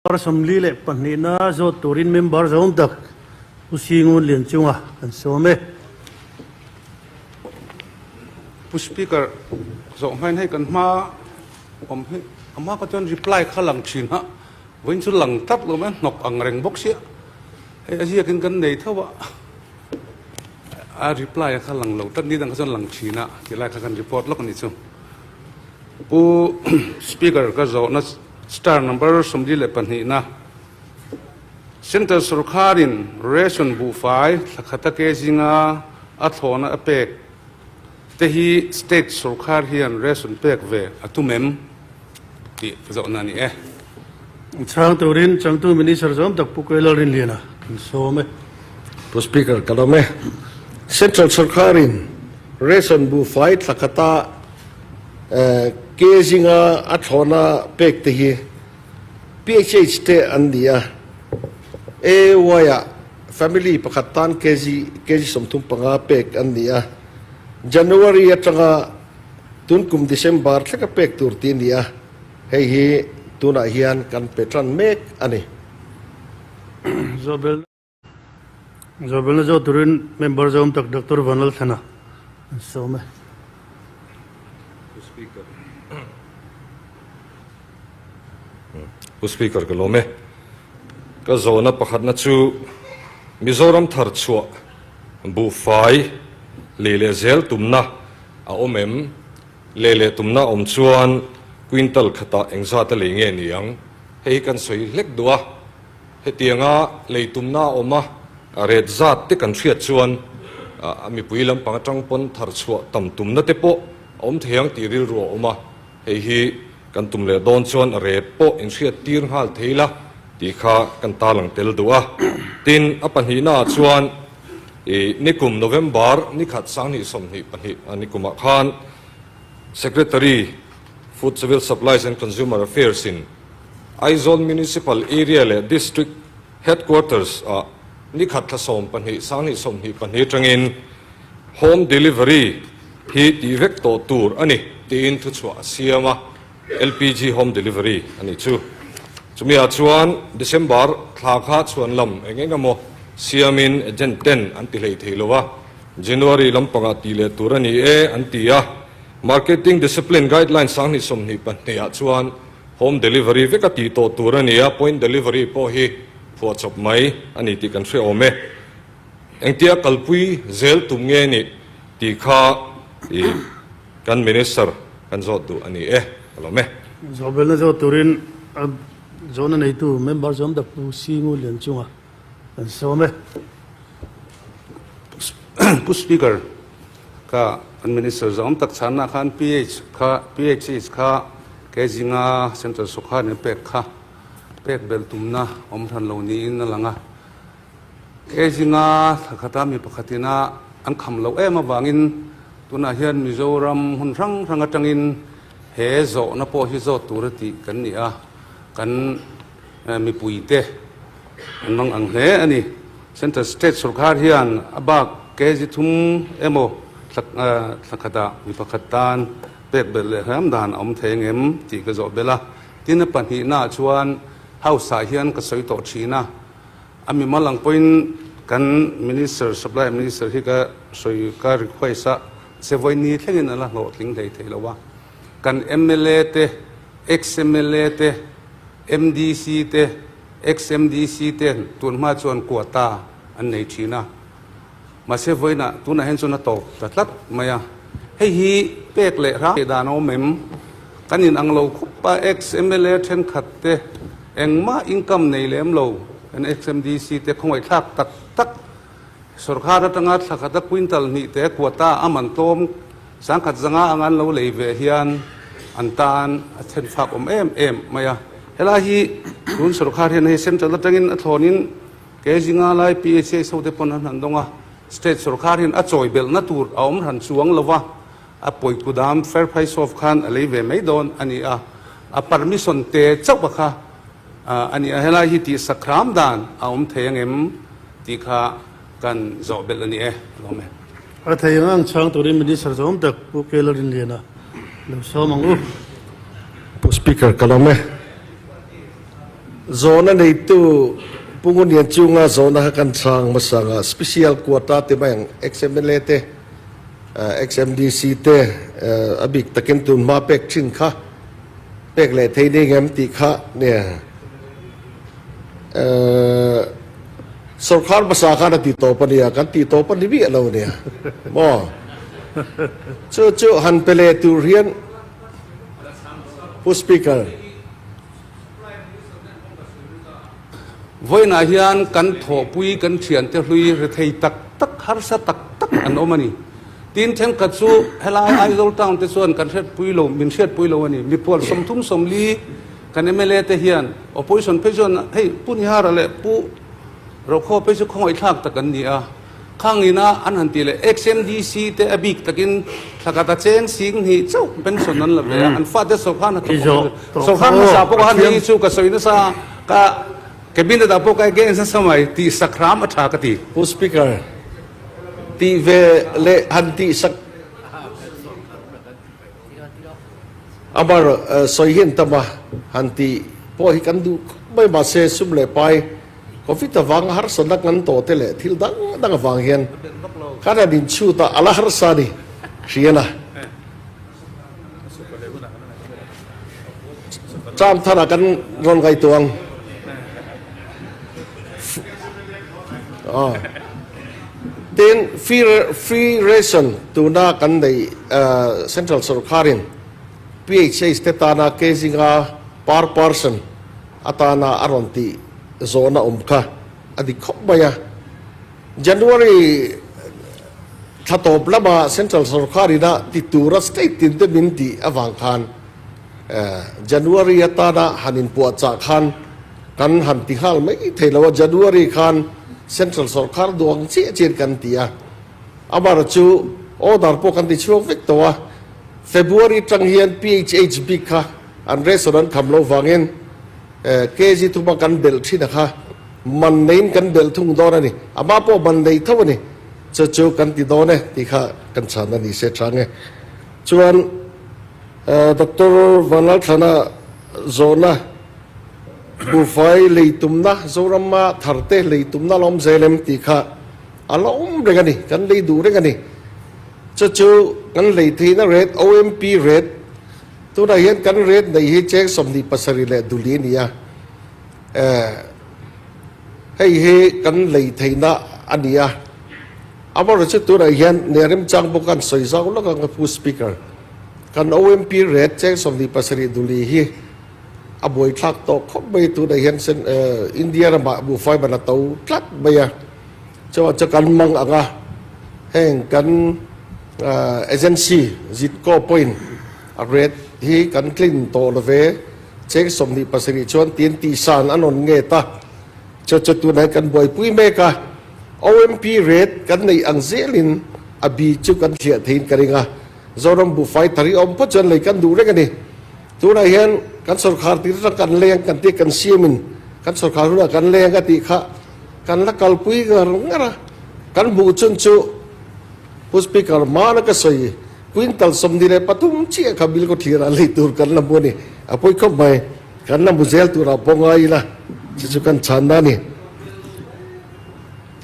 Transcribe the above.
42 na zawt turin member zawng tak Pu Singun Lianchunga kan sawm e. Pu Speaker, zawh hmain hei kan hma awm hi a hma kha chuan reply kha lang thin a, vawiin chu lang tlat lo mai a, hnawk ang reng bawk sia, hei a ziakin kan nei tho a, a reply a kha lang lo tlat ni dang kha chuan lang thin a ti lai kha kan report lawk a ni chu. Pu Speaker ka zawhna star number 42 na Central sorkarin ration buhfai thla khata ke zinga a thlawhna a pek te hi state sorkar hian ration pek ve a tum em tih ka zawhna a ni e. Chhang turin changtu Minister zawm tak Pu Kailal Rinliana kan sawm e. Pu Speaker ka lawm e. Central sorkarin ration buhfai thla khata ke zinga a thlawhna pek te hi PHH te an ni a, AY-ah family pakhat tan kg kg 35 pek an ni a, January atanga tun kum December thleka pek tur tih a ni a, hei hi tunah hian kan pe tan mek a ni. Zawbelna zawh turin member zawm tak Doctor Vanlalthlana an sawm e. Pu Speaker ka lawm e. Ka zawhna pakhatna chu Mizoram thar chhuah buhfai lei leh zel tumna a awm em? Lei leh tumna awm chuan quintal khatah engzat a lei nge ni ang? Hei hi kan sawi hlek duh a. Hetianga lei tumna a awm a, ret zat te kan hriat chuan a mipui lampang atang pawn thar chhuah tam tumna te pawh a awm thei ang tih rilru a awm a, hei hi kan tum leh dawn chuan ret pawh inhriat tir nghal thei la tih kha kan tarlang tel duh a. Tin, a pahnihna ah chuan i nikum November nikhat 2022 a nikumah khan Secretary, Food Civil Supplies and Consumer Affairs in Aizawl Municipal Area leh District Headquarters ah nikhat thla 12 2024 atangin Home Delivery hi tih vek tawh tur a ni tiin thuchhuah a siam a, LPG Home Delivery a nih chu. Chumi ah chuan December thla kha chhuan lam eng eng emaw siamin agent ten an ti hlei thei lo a, January lampangah tih leh tur a ni e an ti a, Marketing Discipline Guideline 2022 ah chuan Home delivery vek a tih tawh tur a ni a, point delivery pawh hi phuah chawp mai a ni tih kan hre awm e. Engtia kalpui zel tum nge nih tih kha i kan Minister kan zawt duh a ni e, ka lawm e. Zawhbelna zawt turin a zawhna neitu member zawm tak Pu Singu Lianchunga kan sawm e. Pu Speaker, Ka kan Minister zawm tak chhanna khan PH kha PHH kha Kezinga Central Sawkha nen pek kha pek belh tumna awm hran lo niin a lang a. Kezinga thla khata mi pakhatina an kham loh em avangin tunah hian Mizoram hmun hrang hrang atangin he zawhna pawh hi zawt tur a tih kan ni a, kan mipuite an mang ang hle a ni. Central State sorkar hian a bak kg thum emaw thla khatah mi pakhat tan pek belh leh hram dan a awm thei angem tih ka zawh belh a. Tin, a pahnihnaah chuan House ah hian ka sawi tawh thin a, a mimal ang pawhin kan Minister, Supply Minister hi ka sawi ka request a, se vawiin thlengin a la hlawhtling hlei thei lo a. Kan mla te, ex-mla te, MDC te, XMDC ten tun hma chuan quota an nei thin a, mahse vawiinah tunah hian chuan a tawp ta tlat mai a. Hei hi pek leh hrang theih dan a awm em? Kan inang lo khup a, ex-MLA thenkhat te engmah income nei lem lo kan XMDC te khawngaihthlak tak tak sorkar atanga thla khata quintal hnih te quota a man tlawm 1050 anga an lo lei ve hian an tan a thenfak awm em em mai a. Helai hi tun sorkar hian hei central atangin a thlawnin Kezinga lai PHS ho te pawn an han dawng a, state sorkar hian a chawi belhna tur a awm hran chuang lo va, a pawikudam fair price off khan a lei ve mai dawn a ni a, a permission te chauh a kha a ni a, helai hi tihsak hram dan a awm thei angem tih kha kan zawh belh a ni e, a lawm e. A thei ang ang chhang turin Minister zawm tak Pu Kela Rinliana lo sawm ang u. Pu Speaker ka lawm e. Zawhna neitu Pu Ngunian chunga zawhna kha kan chhang hmasa ang a, Special Quota ti mai ang, ex-MLA te, ex-MDC te a bik takin tun hma pek thin kha pek leh thei ni ngem tih kha nia. Sorkar hmasa khan a ti tawp a nia, kan ti tawp a ni miah lo nia maw? Chu chu han pe leh tur hian Pu Speaker. Vawiinah hian kan thawhpui kan thiante hlui rethei tak tak harsa tak tak an awm a ni. Tin thenkhat chu helai Aizawl town te chuan kan hriatpui lo, min hriatpui lo a ni. Mipual 30 40 kan mla te hian opposition phei chuan hei Pu Nihara leh Pu Rokhaw phei chu khawngaihthlak tak an ni a. Khang ina an han tih leh XMDC te a bik takin thlakhat a cheng sing hnih chauh pension an la ve a, an fate sawrkar hna thawk pawh sawrkar hmasa pawh khan hei chu ka sawi nasa a, ka cabinet ah pawh ka against nasa mai tih sak hram a tha ka ti. Pu Speaker, tih ve leh han tih sak Amar sawi hian tam a, han tih pawh hi kan duh khawp mai mahse sum leh pai Covid avanga harsatna kan tawh te leh thil dang dang avang hian kan han inchhut a, a la harsa a ni hrian a. Term tharah kan rawn ngaihtuah ang. Tin, free ration tuna kan neih Central sorkarin PHH te tana kg per person atana a rawn tih zawhna awm kha a dik khawp mai a. January thla tawp lama Central sorkar ina ti tura state tin te min tih avang khan January atana han inpuahchah khan kan han ti nghal mai thei lo a. January khan Central sorkar duh ang chiah chiah in kan ti a. Amaherawhchu order pawh kan ti chhuak vek tawh a. February tang hian PHH bik kha an ration an kham loh vangin kg thuma kan belh thin a kha man neiin kan belh thung dawn a ni. Amah pawh man nei tho a ni. Chu chu kan ti dawn e tih kha kan chhan a ni se chang e. Chuan Doctor Vanlalthlana zawhna buhfai lei tumna Zorama tharte lei tumna la awm zel em tih kha a la awm reng a ni. Kan lei duh reng a ni. Chu chu kan lei theihna rate OMP rate Tunah hian kan rate neih hi cheng 27 leh duli a ni a, hei hi kan lei theihna a ni a. Amaherawhchu tunah hian nia remchang bawk an sawi zau lawk ang Pu Speaker, kan OMP rate cheng 27 duli hi a buaithlak tawh khawp mai tunah hian India ramah buhfai ban a to tlat mai a, chuan chu kan mang ang a, heng kan Agency Zitko pawhin a rate hi kan tlin tawh lo ve, cheng 27 chuan tiin tihsan an rawn nge ta. Chu chu tunah hian kan buaipui mek a, OMP rate kan neih ang zelin a bi chu kan thliah theiin ka ring a, Zoram buhfai thar hi awm phawt chuan lei kan duh reng a ni. Tunah hian kan sawrkhar tir atang kan leng kan tih kan siamin kan sawrkhar hunah kan leng a tih kha kan la kalpui ngar ngar a, kan hmuh chun chu Pu Speaker, hmana ka sawi quintal 23 chiah kha bill kawthlirah lei tur kan la hmu a ni. A pawi khawp mai, kan la hmu zel turah pawh ngai ila, chu chu kan chhanna a ni.